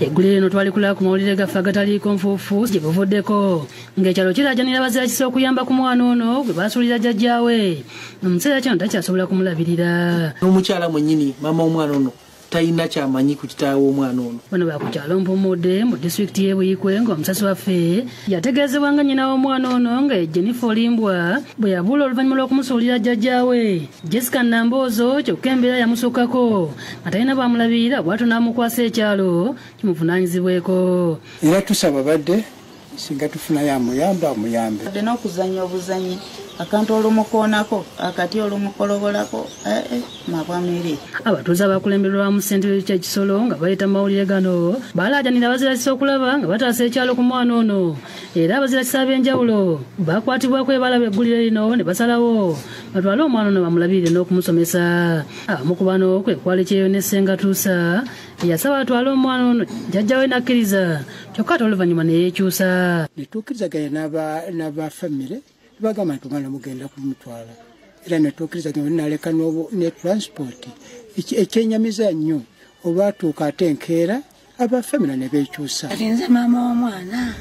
Eggulire lino twalikulaba ku mawulire gaffe agataliiko nfuufu gye buvuddeko, ng'ekyalo kiraajanira bazirakisa okuyamba ku mwana ono gwe baasuulira jjajjaawe. Mu kiseera kino takyasobola kumulabirira. N'omukyala mwennyini maama w'omwana ono talina kyamanyi ku kitaawe w'omwana ono. Bano bakukyalo Mpumudde mu disitulikiti y'e Buikwe, ng'omusasi waffe yategeezebwa nga nnyina w'omwana ono nga ye Jennifer Olimbwa bwe yabuula oluvannyuma lw'okumusuulira jjajjaawe Jessica Namboozo, kyokka embeera yamusukkako nga talina bw'amulabirira, bw'atyo n'amukwasa ekyalo kimuvunaanyizibweko. Era tusaba badde singa tufunayo amuyamba amuyambe. Badde n'okuzannya obuzannyi, akantu olumukoonako, akati olumukolobolako, mabwamiri. Abatuuze abakulemberwamu ssentebe Kyekisolo nga bayita mu mawulire gano balaajanira abazirakisa okulaba nga bataasa ekyalo ku mwana ono, era abazirakisa ab'enjawulo bakwatibwako ebalaba eggulire lino ne basalawo batwale omwana ono bamulabirire n'okumusomesa. Abamu ku bano kwe kwali Kyeyo ne Ssengatuusa eyasaba atwale omwana ono, jjajja we n'akkiriza, kyokka ate oluvannyuma ne yeekyusa. Ne tukkirizaganya n'aba famire, bagamba nti omwana mugenda kumutwala, era ne tukkirizaganya naleka ne transport. Ekyenyamiza nnyo olwatuuka ate enkeera abafamire ne beekyusa. Kati nze maama w'omwana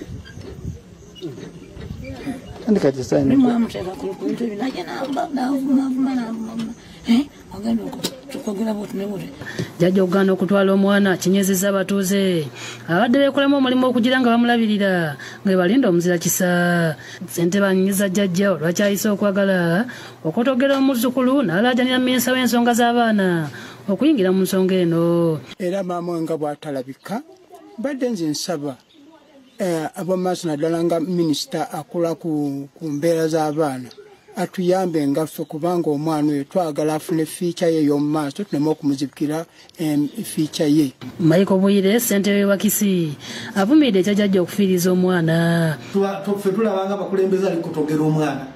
mwamuteeka ku bintu ebyo, najja n'avuma n'avuma, ogenda okwogera bwoti ne bwoti. Jjajja okugaana okutwala omwana kinyezezza abatuuze abadde beekolamu omulimu okugira nga bamulabirira nga balinda omuzira kisa. Ssentebe anyiza jjajja olwakyayise okwagala okutogera omuzzukulu n'alaajanira minisita w'ensonga z'abaana okuyingira mu nsonga eno. Era maama we nga bw'atalabika, mbadde nze nsaba ab'amaaso naddala nga minisita akola ku mbeera z'abaana atuyambe nga ffe, kubanga omwana oyo twagala afune fiica ye ey'omu maaso, tuleme okumuzibikira fiica ye. Michael Bwire, ssentebe wa Kisii, avumiridde ekya jjajja okufiiriza omwana. Ffe tulabanga abakulembeze ali kutogera omwana,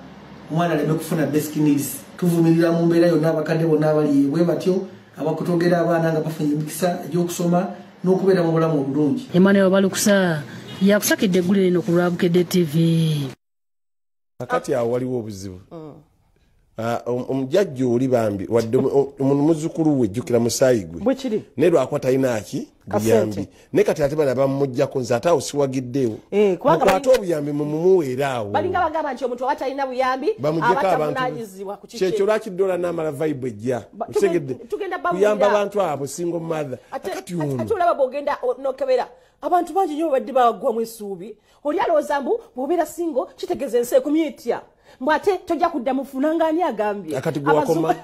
omwana aleme kufuna basic needs. Tuvumirira mu mbeera yonna abakadde bonna abali bwe batyo abakutogera abaana nga bafunye emikisa egy'okusoma n'okubeera mu bulamu obulungi. Emmanuel Balukusa yakusakidde eggulire lino ku lwa Bukedde TV. Kakati awo waliwo obuzibu. Omujjajja oli bambi wadde muzzukulu we jjukira musaayi gwe, naye lwakuba talina ki buyambi, naye kati ate bano abamuggyako nze ate awo siwagiddeewo. Mukwate obuyambi mumumuweere awo. Balinga bagamba nti omuntu aba talina buyambi bamuggyeko abantu, abatavunaanyizibwa ku kiki. Kyekyo lwaki dola n'amala vibe ejja okitegedde, Tugenda kuyamba abantu abo single mother. Kati ono ate olaba bw'ogenda n'okebera abantu bangi nnyo babadde bagwamu essuubi. Oli alowooza mbu bw'obeera single kitegeeza ensi ekumye etya, mbu ate tojja kudda mufuna, nga ani agambye? Akati gwe wakoma?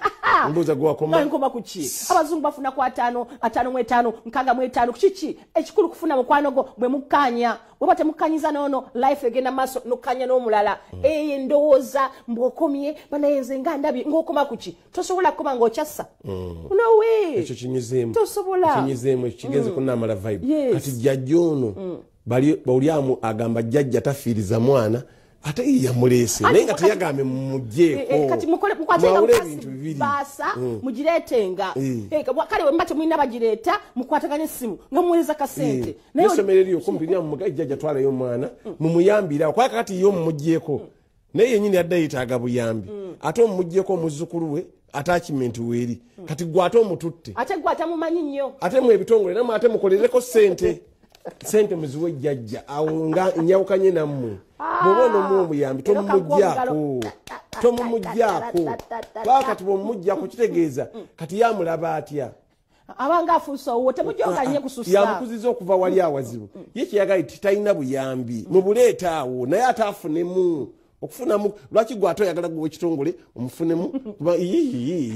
Mbuuza, gwe wakoma? Nga nkoma ku ki? Abazungu bafuna ku 50, 55, 65, ku kiki? Ekikulu kufuna mukwano gwo bwe mukkaanya. Bw'oba temukkanyiza n'ono, life egenda maaso n'okkaanya n'omulala. Eyo endowooza mbu okomye banaye, nze nga ndabye ng'okoma ku ki? Tosobola kukoma ng'okyassa. No way. Ekyo kinyizeemu. Tosobola. Kinyizeemu, ekyo kigenze kunaamala vibe. Kati jjajja ono bali oli amu agamba jjajja tafiiriza mwana, ate ye yamuleese, naye nga teyagambye mumugjeeko. Kati mukole mukwatenga Mwawule mukasi ebintu bibiri. Baasa mugireetenga. Kale bwe muba temulina bagireeta, mukwatagane essimu nga muweereza kasente. Naye N'essomero eryo kumpi lyamu mugayi, jjajja twalayo omwana mumuyambire awo, kubanga kati ye omumugjeeko naye yennyini adda yeetaaga buyambi, ate omumugjeeko omuzzukulu we attachment weeri, kati gwe ate omututte. Ate gwe atamumanyi nnyo. Ate mu ebitongole namwe ate mukolereko sente, sente muziwe jjajja awo nga nyawukanye nammwe. Bw'oba onomuwa obuyambi Era kakuwa tomumugjaako, tomumugjaako, kubanga kati bw'omumugjaako kitegeeza kati yamulaba atya? Abanga afuuse owuwo, temujoganye kususa. Yamukuziza okuva wali awazibu. Ye kyeyagala ti talina buyambi, mubuleete awo naye ate afunemu okufunamu. Lwaki gwe ate oyagala gwe ekitongole omufunemu? Kuba ii,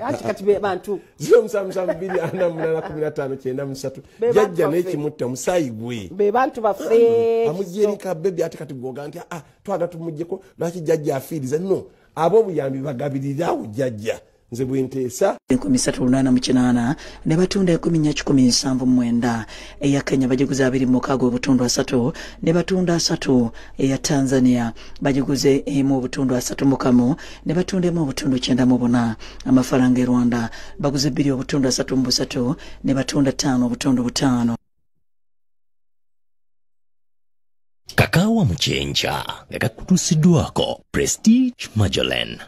Anti kati be bantu 0772481593. Be bantu Jjajja baffe. n'ekimutta omusaayi gwe Be bantu baffe. Amugja eri ka baby, ate kati gwoga nti ah, twagala tumugyeko, lwaki jjajja afiiriza? No, ab'obuyambi bagabirire awo jjajja, nze bwe nteesa. 3888 ne batunda 4179. Eya Kenya bagiguze 26.30 ne batunda 30. Eya Tanzania bagiguze 1.31 ne batunda 1.94. Amafaranga e Rwanda baguze 2.33 ne batunda 5.5. Kakaawa Muchenja nga kakutuusiddwako Prestige Majolen.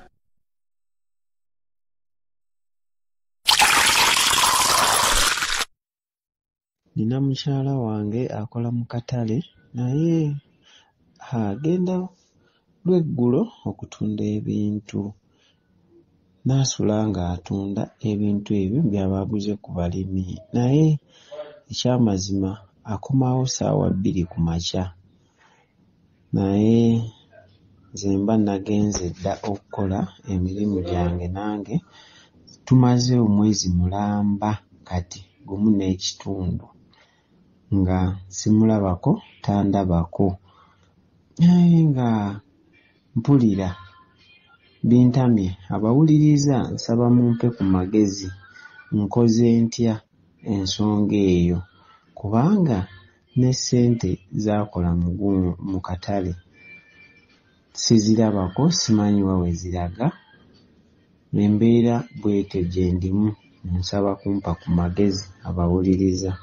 Nina mukyala wange akola mu katale, naye agenda lweggulo okutunda ebintu, n'asula ng'atunda ebintu ebyo by'aba aguze ku balimi, naye ekyamazima akomawo ssaawa 2 ku makya, naye nze mba nagenze dda okukola emirimu gyange nange. Tumaze omwezi mulamba kati 1.5 nga simulabako, tandabako, naye nga mpulira bintamye. Abawuliriza nsaba mumpe ku magezi, nkoze ntya ensonga eyo, kubanga ne ssente z'akola mu katale sizirabako, simanyi wa we ziraga. Embeera bw'etyo gye ndimu, nsaba kumpa ku magezi abawuliriza.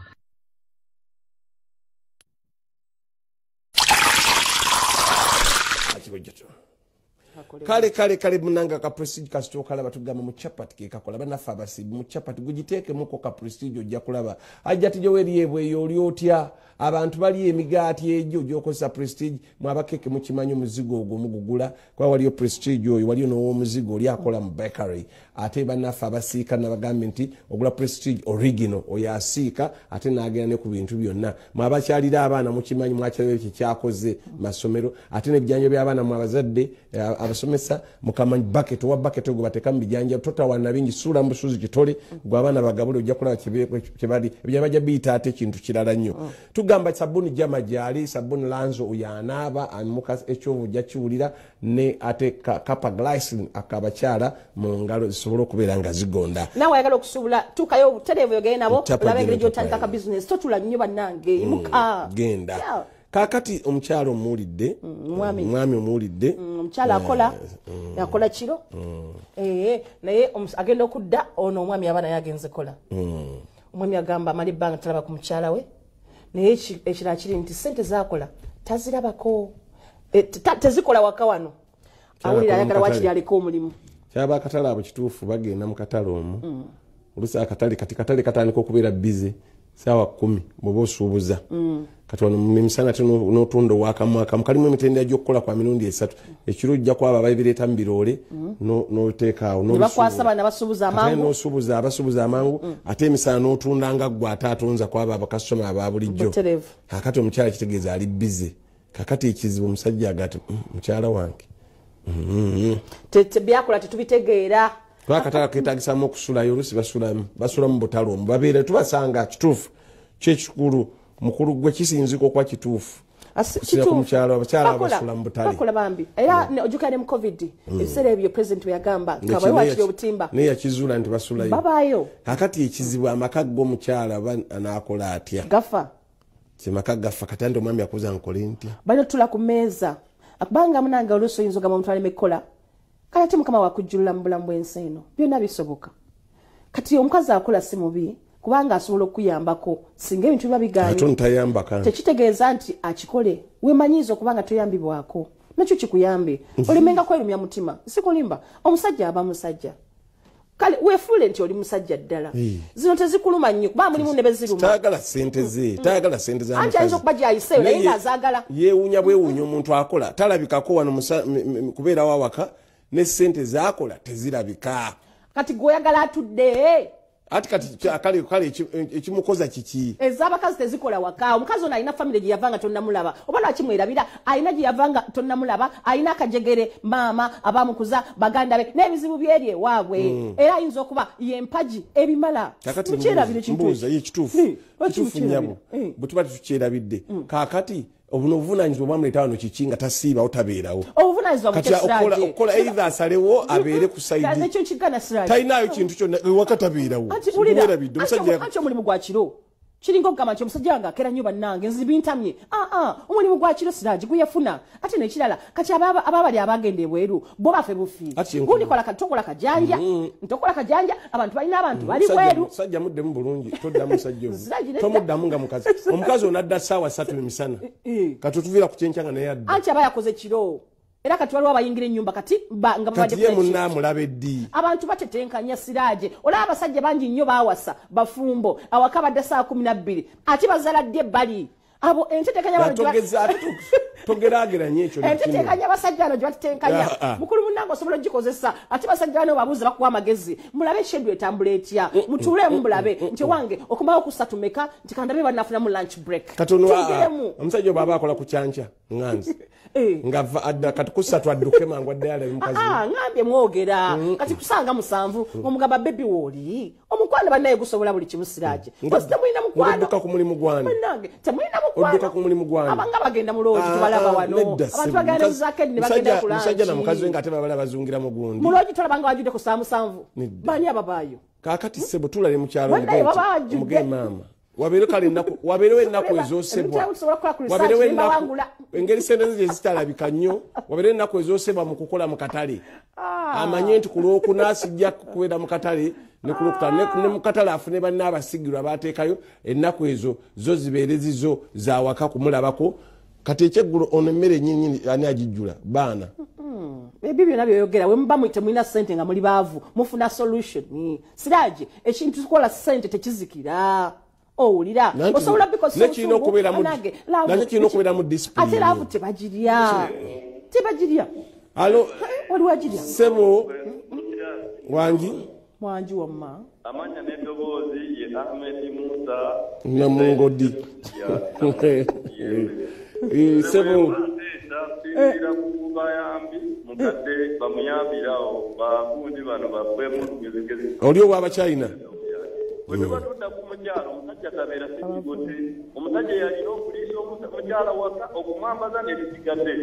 Kale kale kale munanga ka Prestige kasita okalaba tugamba mu chapati ke kakola bannaffe abasibi mu chapati gugiteekemuko ka Prestige ojja kulaba. Ajja tijoweri ebweyo oli otya, abantu bali emigaati egyo gy'okozesa Prestige, mwabakeke mukimanyi omuzigo ogwo mugugula kuba waliyo Prestige oyo, waliyo n'ow'omuzigo oli akola mu bakery. Ate bannaffe abasiika nabagambye nti ogula Prestige original, oyo asiika ate n'agenda ne ku bintu byonna. Mwabakyalira abaana mukimanyi mwakyalira kye kyakoze masomero, ate n'ebijanjo by'abaana mwe abazadde abasomesa mukamanyi bucket owa bucket ogwo bateeka mu bijanja, totawaana bingi, suula mu busuuzi kitole gwe abaana bagabule, ojja kulaba kye bali ebijanja bajja biyita ate ekintu kirala nnyo. Tugamba sabuni jama gyali, sabuni lanzo oyo anaaba amuka ekyovu ojja kiwulira, ne ate kapa glycerin akabakyala mu ngalo zisobole okubeera nga zigonda. Naawe ayagala okusuubula, tuukayo butereevu yogere nabo, Chapa olabe engeri General. gy'otandika ka bizinesi. Totula nnyo bannange, muka genda. Yeah. Kaakati omukyala omuwulidde, Mwami. Omwami omuwulidde. Omukyala akola, akola kiro. Naye agenda okudda ono omwami aba naye agenze kola. Omwami agamba amala ebbanga talaba ku mukyala we, naye ekirala kiri nti sente zakola tazirabako. Tezikola waka wano. Awulira akola mu ayagala katale. wakiri aleke omulimu. Kyaba akatale abo kituufu, bagenda mu katale omwo oluusi akatale kati katale katandika okubeera busy 10:00 bw'oba osuubuza. Kati wano emisana ate n'otunda owakamu akamu kalimu emitendera gy'okukola kwa mirundi esatu. Ekiro ojja kwaba ababireeta mu biroole, n'oteeka awo Ne bakwasa bana basuubuza ate amangu. n'osuubuza abasuubuza amangu, ate emisana n'otunda nga ggwe ate atunza kwaba abakasitoma aba bulijjo. Butereevu. Kakati omukyala kitegeeza ali busy. Kakati ekizibu omusajja agati, "Mukyala wange." Byakola tetubitegeera. Kuba akatale ketagisamu okusulayo, oluusi basulamu, basula mu butale omwo babeera tubasanga. Kituufu kyekikulu mukulu gwe kisinzika okuba kituufu kusinga ku Kituufu. mukyalo, abakyala Bakola, abasula mu butale. Bakola bambi, era ojjukira ne mu COVID ebiseera ebyo president bwe yagamba Nga kabawe kino wakiri obutimba. Naye yakizuula nti basulayo. Babaayo. Kakati ekizibu amaka g'omukyala aba anaakola atya? Gafa. Kimaka gafa. Kati anti omwami akuza nkole ntya? Balina otula ku mmeeza, kubanga munange oluusi oyinza ogamba omuntu aleme kukola, kale ate Mukama wakujjulula mu bulamu bw'ensi eno, byonna bisoboka. Kati omukazi akola si mubi, kubanga asobola okukuyambako singa ebintu biba Ate bigaanye. ono kandi Tekitegeeza nti akikole wemanyiiza okuba nga toyambibwako, nakyo kikuyambe olemenga kwerumya mutima. Sikulimba, omusajja aba musajja, kale weefuule nti oli musajja ddala. Zino tezikuluma nnyo kuba mulimu ne beziruma. Tayagala sente ze, tayagala sente za Anti ayinza mukazi. okuba gyayiseeyo naye ng'azaagala. Yeewuunya bwewuunya omuntu akola talabikako wano kubeerawo awaka ne sente zakola tezirabika. Kati gweoyagala atudde. Ati kati kale ekimukoza kiki? Ez'abakazi tezikola waka. Omukazi ono alina famire gye yava nga tonnamulaba, oba lwaki mwerabira? Alina gye yava nga tonnamulaba, alina akajegere, maama abamukuza, baganda be n'ebizibu byeri ewaabwe. Era ayinza okuba yempagi ebimala. Kakati Mukyerabire ekintu mbuuza ekyo. ye kituufu? Lwaki Kituufu mukyerabira? nnyabo, bwe tuba tetukyerabidde. Kaakati obuno obuvunanyizibwa bwamuleeta wano kiki nga tasiibawo, tabeerawo? Obuvunanyizibwa Kati okukola either asalewo abeere ku side. Ekyo nkigana, Siraje. Talinaayo kintu kyonna, ewaka tabeerawo. Anti wulira, Mwerabidde omusajja. Anti omulimu gwa kiro kiringa okugamba nti omusajja wange akera nnyo, bannange nzibintamye. Aa, omulimu gwa kiro Siraji guyafuna. Ate nekirala kati ababali abagenda ebweru bo bafe bufi. Ati Gundi kola tokola kajanja, ntokola kajanja, abantu balina abantu bali bweru. Musajja muddemu bulungi, toddamu musajja ogwo. Siraji nedda. Tomuddamu nga mukazi. Omukazi ono adda 3:00 emisana, kati otuviira ku kyenkya nga naye adda. Anti aba yakoze kiro. Era kati waliwo abayingira ennyumba kati nga kati ye munnaamulaba eddi. Abantu batetenkanya Siraje. Olaba abasajja bangi nnyo baawasa bafumbo awaka badde 12:00 ate bazaala ddi ebbali. Abo entetekanya togeraageranya ekyo. Entetekanya abasajja bano gye batetenkanya. Mukulu munnange osobola ogikozesa ate basajja bano babuuza bakuwa amagezi. Mulabe schedule etambula etya. Mutuulemu mulabe nti wange okomawo ku 3 meka nti kandabe bannafunamu lunch break. Katono omusajja bw'aba akola ku kyanca nganzi. Nga adda kati ku 3 adduke mangu addayo alabe mukazi we. Ngambye mwogera kati kusanga 7 omugamba baby wooli. Omukwano bannaye gusobola buli kimu Siraje. Temulina mukwano. Odduka ku mulimu gwange. Munnange temulina mukwano. Odduka ku mulimu gwange. Abanga bagenda mu loogi tubalaba wano. Abantu bagenda mu zakedi ne bagenda ku lunch. Musajja na mukazi we nga ate babala bazungira mu gundi. Mu loogi tolabanga bajjudde ku ssaawa 7. Baani ababaayo? Kaakati ssebo tulale mu kyalo muge maama. Wabeerewo kale ennaku, wabeerewo ennaku ezoosebwa. Wabeerewo ennaku engeri ssente ze zitalabika nnyo, wabeerewo ennaku ezoosebwa mu kukola mu katale. Amanye nti ku Lwokuna sijja kubeera mu katale ne ku Lwokutaano ne mu katale afune banne abasigirwa baateekayo ennaku ezo zo zibeere zizo za waka kumulabako. Kati ekyeggulo ono emmere nnyinnyini ani agijjula baana. Ebyo byonna byoyogera we muba temulina ssente nga muli baavu mufuna solution. Siraje ekintu tukola ssente tekizikira. Owulira osobola bikosa nakyo kirina okubeera mu discipline. Ate laavu tebagirya. Tebagirya. Alo waliwo agirya. Ssebo wangi mwangi wamma. Amanya n'eddoboozi ye Ahmed Musa Namungodi. Ssebo sinzira ku bayambi mukadde bamuyambirawo bagundi bano baggwemu olugezigezi. Oli ow'Abachina. Bwe tuba tudda ku mukyala omusajja tabeera sikigote. Omusajja yalina okuliisa omukyala waka okumwambaza n'ebisigadde.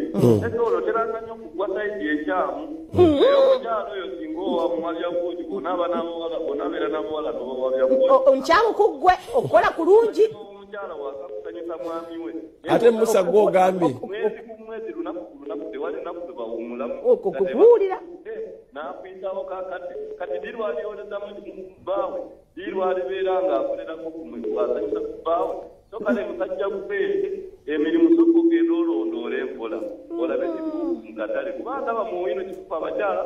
Ate olwo teranga nnyo kugwa sayidi ekyamu. Naye omukyala oyo singa owamuwabya bwoti bw'onaaba n'amuwala bw'onaabeera n'amuwala n'obawabya bwoti. Nkyamu ku ggwe okukola kulungi. Omukyala waka kusanyusa mwami we. Ate Musa gw'ogambye. Mwezi ku mwezi lunaku ku lunaku tewali lunaku lwe bawummulamu. Okwo kubuulira. N'akuyitawo kaakati kati ddi lwalyolezamu bbaawe ddi lwalibeera ng'akolerako ku bw'asanyusa bbaawe. So kale musajja gwe emirimu sooka ogenda olondoole empola olabe kituufu mu katale kubanga bamuwino kituufu abakyala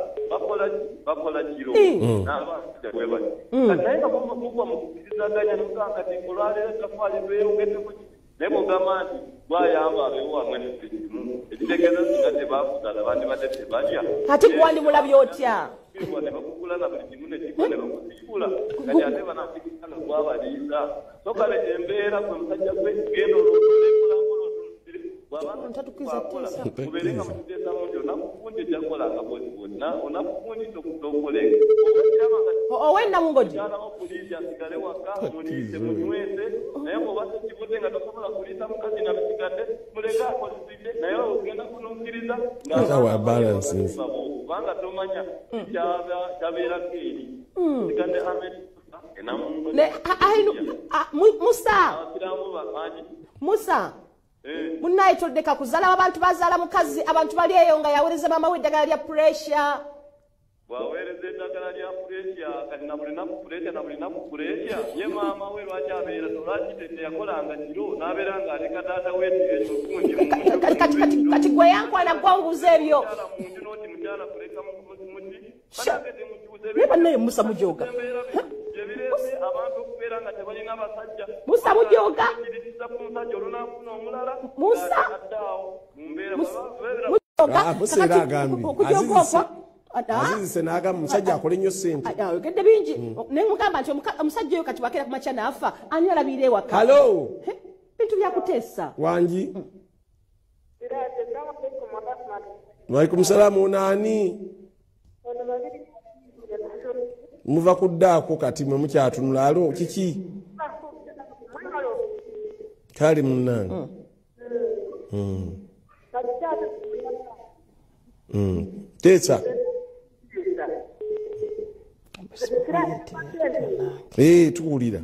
bakola kiro n'abasajja bwe bati. Kati naye nga mugwa mu kukkirizaganya n'ogamba kati olwaleero ettaffaali tweyongeddeko ki naye bw'ogamba nti bw'ayamba abeewo wamwe kimu ekitegeeza singa tebaakusala bandibadde tebalya. Ate gwe wandimulabye otya? Ne bakugula na buli kimu ne kigwa ne bakusiibula kati ate banaafikisa nga gwabaliisa. So kale embeera gwe musajja gwe genda olondoole mpolampola otunuulire bw'abanga akola mubeere nga mukiteesamu nti olunaku gundi ojja kukolanga bwoti bwoti olunaku gundi tokolenga. Owe Namungodi. Mukyala wo puliisi asigale waka muliise munyweze naye bw'oba tekibuze nga tosobola kuliisa mukazi na bisigadde muleke akozesebwe naye ogenda kununkiriza kubanga tomanya kyabeerako eri. Sigadde Ahmed Musa. Musa. Munnaye toddeka kuzaala abantu bazaala mukazi abantu bali eyo nga yaweereza maama we eddagala lya pressure. Bw'aweereza eddagala lya pressure kati na buli naku pressure na buli naku pressure ye maama we lwaki abeera lwaki teyakolanga kiro n'abeera ng'aleka taata we ekyokundi kati gwe yankwana gwanguza ebyo. Mu nju n'oti mukyala kuleka muti banange temukyusa Naye bannaye Musa mujooga. Gyebireese abantu okubeera nga tebalina basajja. Musa mujooga. Ku musajja olunaafuna omulala Musa addaawo mu mbeera mujooga. Musa era agambye azizise n'agamba omusajja akole nnyo ssente. Ayogedde bingi naye mugamba nti omusajja oyo kati wakeera ku makya n'afa ani alabirira ewaka? Halo. Bintu byakuteesa. Wangi. Waalaikum salaamu naani? Muva kuddaako kati mwe mukyatunula alo kiki? Kale munnange. Teesa. Tukuwulira.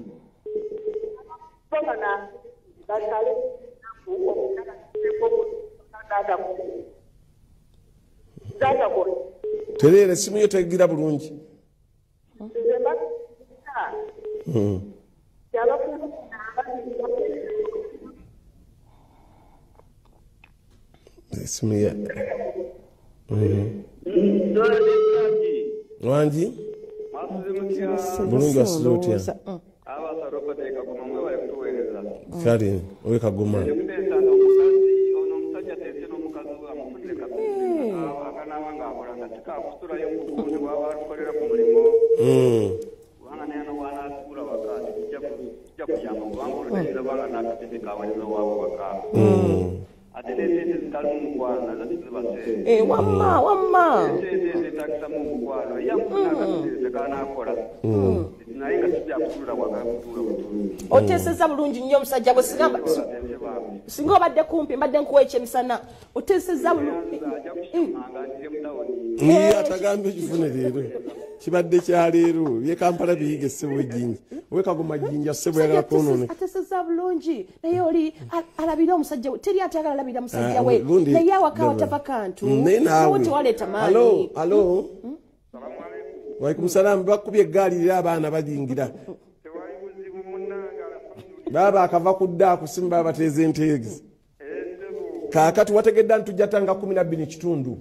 Tereera essimu yo tegira bulungi. Esimu ya Wangi? Bulungi wasuze otya? Kale owe Kagoma. Wamma wamma. Oteesezza bulungi nnyo omusajja gwe sigamba singa obadde kumpi mbadde nkuwa ekyemisana oteesezza bulungi. Atagambye ekifune leero kibadde kya leero bye Kampala biyiga essebo ejjinja owe Kagoma jjinja ssebo yagala kwonoona. Ateesezza bulungi naye oli alabira omusajja we teri atayagala alabira musajja we naye awaka watava kantu tewaleeta maanyi. Alo Waalaikum salaam. Bakubye eggaali era abaana bayingira. Baba akava ku dda akusimba abateeze enteegi. Kaakati wategedde nti tujja tanga 12:15.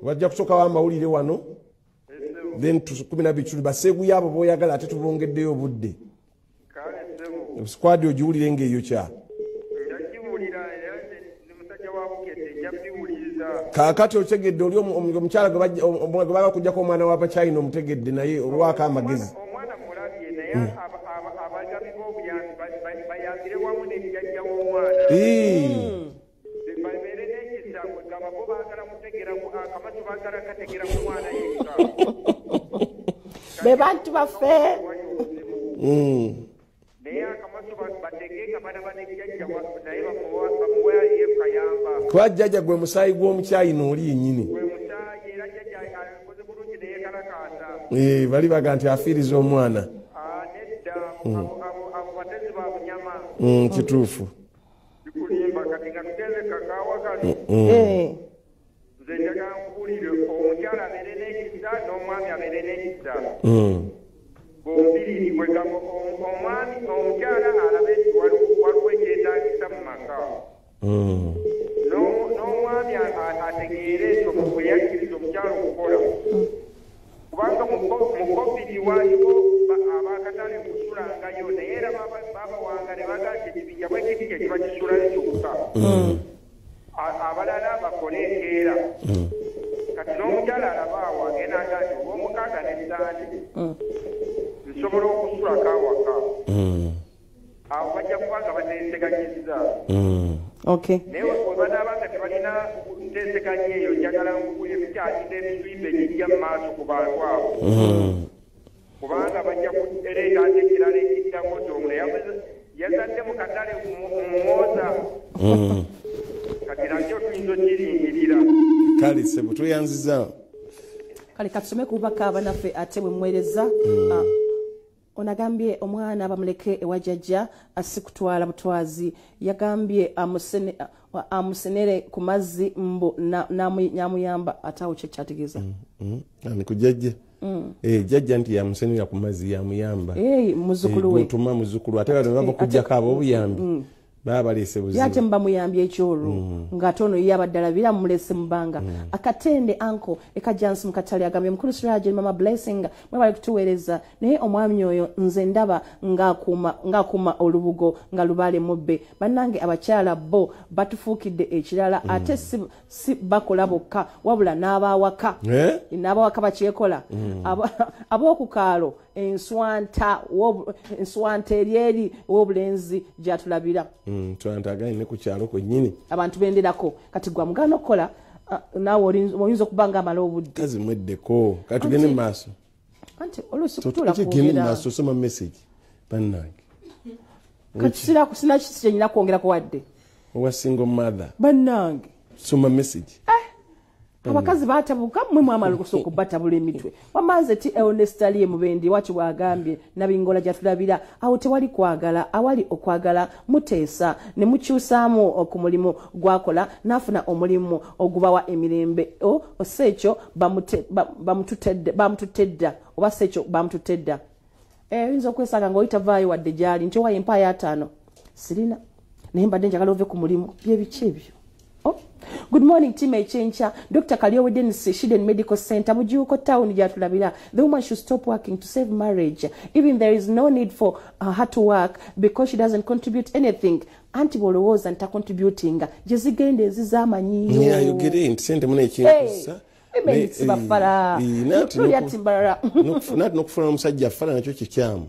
Wajja kusookawo amawulire wano. Then 12:15 baseeguya abo b'oyagala ate tubongeddeyo obudde. Squad ogiwulire ng'eyokya. Kaakati otegedde oli omukyala gwe baga kujjako omwana wa Bachina omutegedde naye olwako amagezi. Omwana mulabye naye abagabi b'obuyambi bayambire wamu ne jjajja w'omwana. Babeere n'ekisa gamba bo baagala kutegera akamatu baagala kategera ku mwana yekka. Be bantu baffe. Naye akamatu batege nga balaba ne jjajja naye bamuweeyo kayamba. Kuba jjajja gwe musaayi gw'omukyayina oli yennyini. Gwe musaayi era jjajja akoze bulungi naye kalakaasa. Bali baga nti afiiriza omwana. Nedda abo batezi ba bunyama. Kituufu. Bikulimba kati nga tugenze kakaawa kano. Nze njagala nkubuulire omukyala abeere n'ekisa n'omwami abeere n'ekisa. Bombiriri kwegamba omwami omukyala alabe nti waliwo ekyetaagisa mu maka. N'omwami ategeere ekyo bwe yakkiriza omukyala okukola. Kubanga mu COVID waaliwo abakatale kusulangayo naye era babawanga ne bagamba nti ekibinja bwe kiti kye kiba kisulayo kyokka. Abalala bakole enkeera. Kati n'omukyala alaba awo agenda aga nti olw'omukaaga n'essande nsobola okusulako awaka. Awo bajja kuba nga bateeseganyizza. Naye bwe banaaba nga tebalina nteeseganya eyo njagala nkubuulire tukyalina emiswimbe egijja mu maaso ku bantu abo. Kubanga bajja kuleeta ate ekirala ekiddako nti omuno yazadde mu katale mumwoza. Kati nakyo tuyinza okiringirira. Kale ssebo tweyanzizza. Kale katusome ku bubaka abanaffe ate bwe muweereza. Onagambye omwana bamuleke ewa jjajja asikutwala butwazi. Yagambye amusenere ku mazzi mbu n'amuyamba ate awo kye kyategeeza. Ani ku jjajja? Jjajja nti yamusenera ku mazzi yamuyamba. Muzzukulu we. Gutuma muzzukulu ate bano bava kujjako abo obuyambi. Baba baleese buzibu. Yate mba muyambye ekyolwo ng'ate ono ye abadde alabira mumulese mu bbanga. Akatende anko eka Jansi Mukatale agambye mukulu Siraje mama Blessing mwebale kutuweereza naye omwami oyo nze ndaba ng'akuuma olubugo nga lubaale mubbe. Bannange abakyala bo batufuukidde ekirala ate si bakola bokka wabula n'abawaka. N'abawaka bakyekola. Ab'oku kaalo enswanta eri w'obulenzi gy'atulabira. Nswanta againe ne ku kyalo kwennyini. Abantu benderako kati gwa mugaana okukola naawe oyinza okuba nga amala obudde. Kazi mweddeko kati tugende mu maaso. Anti oluusi kutuula Tugende mu kwogera. maaso soma message bannange. Kati sina kye nnina kwongerako wadde. Owa single mother. Bannange. Soma message. Abakazi baatabuka mmwe mwamala okusooka obbatabula emitwe. Wamma nze ti Ernest Mubendi waki bw'agambye Nabingola gy'atulabira awo tewali kwagala awali okwagala muteesa ne mukyusaamu ku mulimu gw'akola n'afuna omulimu ogubawa emirembe si ekyo bamututte dda oba si ekyo bamututte dda. Oyinza okwesanga ng'oli tavaayo wadde gy'ali nti owaye empaayo 5 sirina naye mbadde njagala ove ku mulimu bye biki ebyo. Good morning team Echencha. Dr. Kaliowe Dennis, Shiden Medical Center, Bujuko Town gyatulabira. The woman should stop working to save marriage. Even there is no need for her to work because she doesn't contribute anything. Anti bolowooza nta contributing. Jezigende ezizamanyiyo. Ayogere nti sente muna ekinkusa. Nati n'okufuula omusajja afala nakyo kikyamu.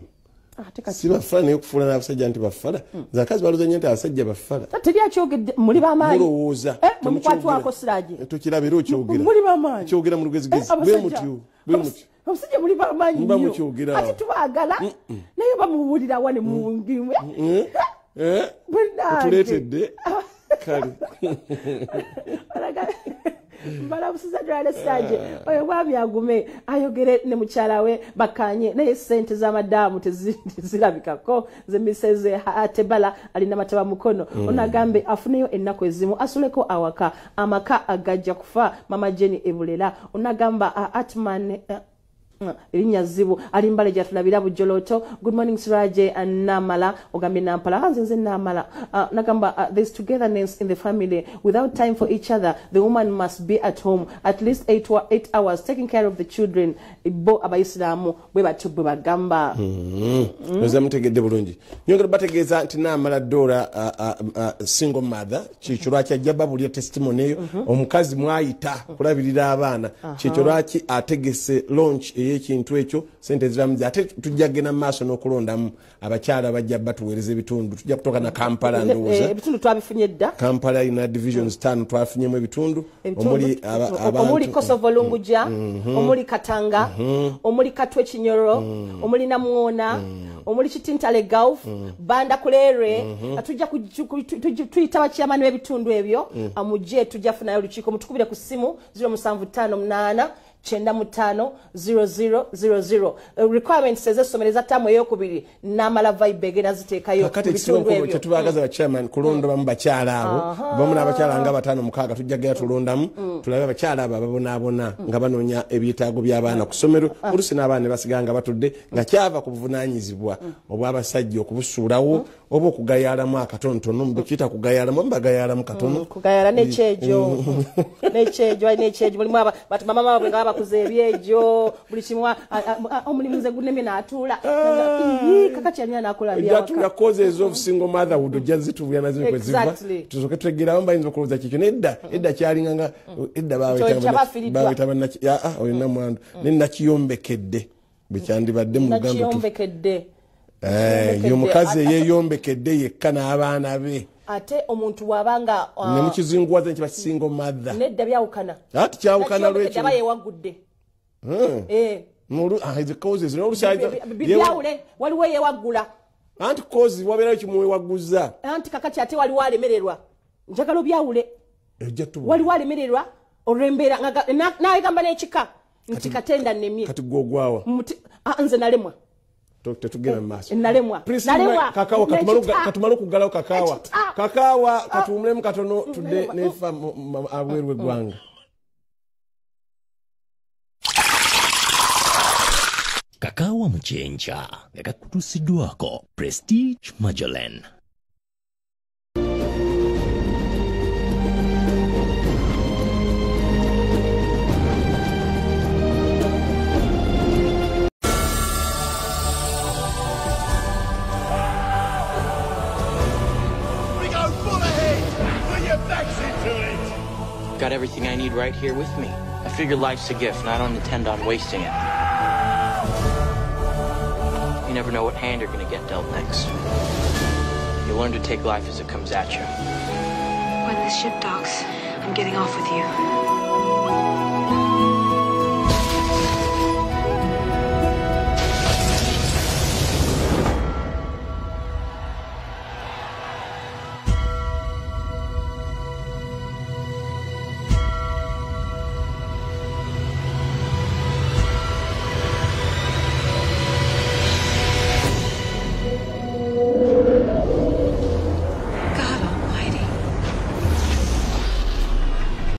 Si bafala naye okufuula n'abasajja nti bafala. Nze akazi balowooza nnyo nti abasajja bafala. Teri akyogedde, muli b'amaanyi. Mulowooza. Mukwatwako siraje. Tukiraba era okyogera. Muli b'amaanyi. Kyogera mu lugezigezi. Bwe mutyo. Bwe mutyo. Abasajja muli b'amaanyi nnyo. Ate tubaagala naye bamuwulira wa ne muwungimwe. Otuleetedde. Kale. Mbalabusiza ddala Siraje. Oyo bwami agume ayogere ne mukyala we bakanye naye sente z'amadaamu tezirabikako. Ze miseze atebala alina mataba mukono. Onagambe afuneyo ennaku ezimu asuleko awaka amaka agajja kufa. Mama Jenny Ebulela onagamba Atman erinnya zibu alimbale gyatulabira Bujoloto. Good morning Siraje and Namala. Ogambye Nampala nze nze Namala. Nagamba there's togetherness in the family without time for each other. The woman must be at home at least 8 hours taking care of the children. Bo abayisiraamu bwe batyo bwe bagamba. Nze mutegedde bulungi. Nyongera bategeeza nti Namala Dora single mother kikyo lwaki ajja babulira testimony eyo. Omukazi mwayita kulabirira abaana. Kikyo lwaki ategese launch ekintu ekyo sente ziramuzi. Ate tujja genda mu maaso n'okulondamu abakyala bajja batuweereza ebitundu. Tujja kutoka na Kampala ndowooza. Ebitundu twabifunye dda. Kampala ina divisions 5 twafunyemu ebitundu. Omuli abantu omuli Kosovo Lunguja, omuli Katanga, omuli Katwe Kinyoro, omuli Namwona, omuli Kitintale Gulf, Banda Kulere. Tujja tuyita bachairman b'ebitundu ebyo. Amuje tujja funayo olukiiko. Mutukubire ku ssimu 0758 95 0000. Requirements ez'essomero eza ttaamu ey'okubiri Namala Vibe egenda ziteekayo. Kakati ekisinga kye tubaagaza ba chairman kulonda bamu bakyala abo. Bamu n'abakyala nga 5 6 tujja gera tulondamu. Tulabe abakyala abo ababonaabona nga banoonya ebyetaago by'abaana ku ssomero. Oluusi n'abaana ne basigala nga batudde nga kyava ku buvunaanyizibwa obw'abasajja okubusuulawo oba okugayaalamu akatonotono. Mukiyita kugayaalamu mbagayaalamu katono. Kugayaala n'ekyejo. N'ekyejo alina ekyejo mulimu mama baabwe nga bakuze ebyejo buli kimu. Omulimu nze gunemye n'atuula. Kakati yalina n'akola byawaka. Ojja causes of single motherhood ojja zitubulira nazo kwe ziva. Tusooke tutegeera bayinza okulowooza kikyo. Nedda edda kyalinga nga edda baaweta bannaki oyo namwandu ne nakiyombekedde bwe kyandibadde mu Luganda. Nakiyombekedde. Ye omukazi eyeeyombekedde yekka n'abaana be. Ate omuntu bw'abanga ne mukizinguwaza nti ba single mother. Nedda byawukana. Ati kyawukana lwekyo. Aba yeewagudde. Causes byawule waliwo yeewaggula. Anti causes wabeerayo kimuwewaguza. Anti kakati ate waliwo alemererwa. Njagala obyawule. Waliwo alemererwa olw'embeera n'agamba n'ekika nti katenda nnemye. Kati gwe ogwawa. Nze nalemwa. Tetugenda mu maaso. Nalemwa. Kakaawa katumale okuggalawo kakaawa. Kakaawa katuwummulemu katono tudde nefa abweru w'eggwanga. Kakaawa Muchenja nga kakutuusiddwako Prestige Magellan. Got everything I need right here with me. I figure life's a gift and I don't intend on wasting it. You never know what hand you're gonna get dealt next. You learn to take life as it comes at you. When the ship docks, I'm getting off with you.